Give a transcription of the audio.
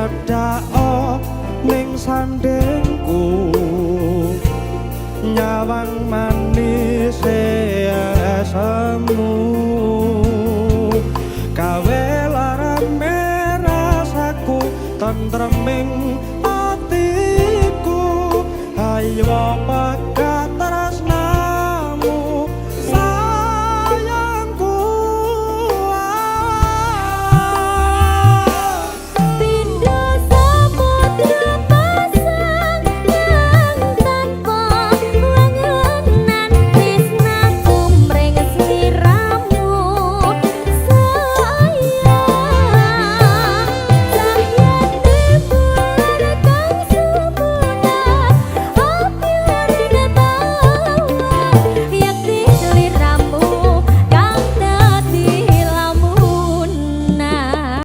Cedhako ning sandingku, nyawang manis esemu, gawe larane rasaku, tentreming atiku. Ayo.